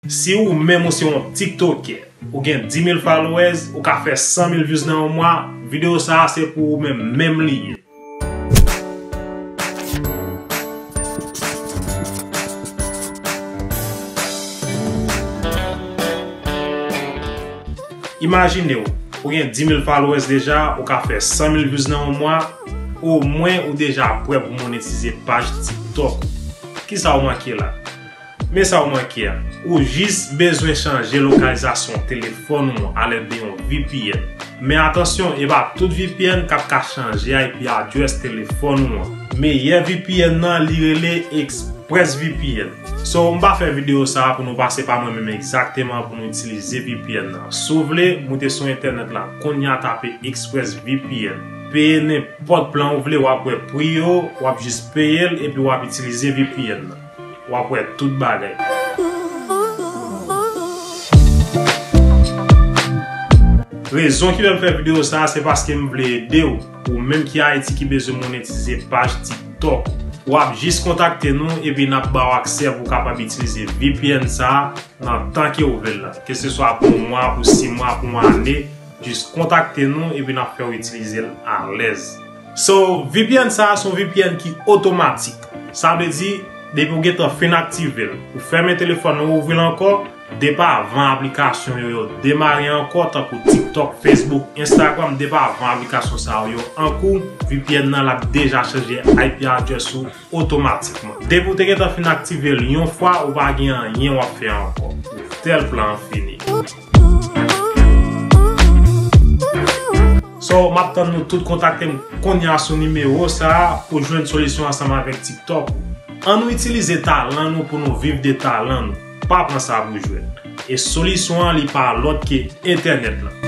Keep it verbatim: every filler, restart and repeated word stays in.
Si ou menm ou se yon TikToker, ou gen dis mil followers, ou ka fè san mil views nan yon mwa, videyo sa a se pou ou menm, menm li ye. Imajine w, ou gen dis mil followers deja, ou ka fè san mil views nan yon mwa, omwen ou deja prè pou monetize paj TikTok ou. Kisa w manke la? Men sa w manke a. Ou jis bezwen chanje lokalizasyon telefòn ou an alèd de yon V P N. Men atansyon, e pa tout V P N k ap ka chanje I P address telefòn ou an. Meyè V P N nan, li rele ExpressVPN. So, m pa fè videyo sa a pou nou pase pa mwen menm egzakteman pou nou itilize V P N nan. Si w vle, moute sou entènèt la kounye a, tape ExpressVPN. Peye nenpòt plan ou vle, w ap wè pri yo, w ap jis peye l epi w ap itilize V P N nan. W ap wè tout bagay. Rezon ki fè m fè videyo sa a, se paske m vle ede w, ou menm ki Ayiti ki bezwen monetize paj TikTok ou. W ap jis kontakte nou epi n ap ba w aksè pou w kapab itilize V P N sa a nan tan ke w vle l la. Keseswa pou yon mwa, pou sis mwa, pou yon ane, jis kontakte nou epi n ap fè w itilize l alèz. So, V P N sa a se yon V P N ki otomatik. Sa vle di, depi w gentan fin aktive l, ou fèmen telefòn nan, ou ouvri l ankò, depavan aplikasyon yo, yo demare ankò, tankou TikTok, Facebook, Instagram, depavan aplikasyon sa yo, yo an kou, V P N nan l ap deja chanje I P address ou otomatikman. Depi w te gentan fin aktive l yon fwa, ou pa gen anyen w ap fè ankò. Tèl plan an fini. So, m ap tann nou tout kontakte m kounye a sou nimewo sa a pou jwenn solisyon ansanm avèk TikTok ou. Ann nou itilize talan nou pou nou viv de talan nou. Pa pran sa pou jwèt. E solisyon an, li pa lòt ke entènèt lan.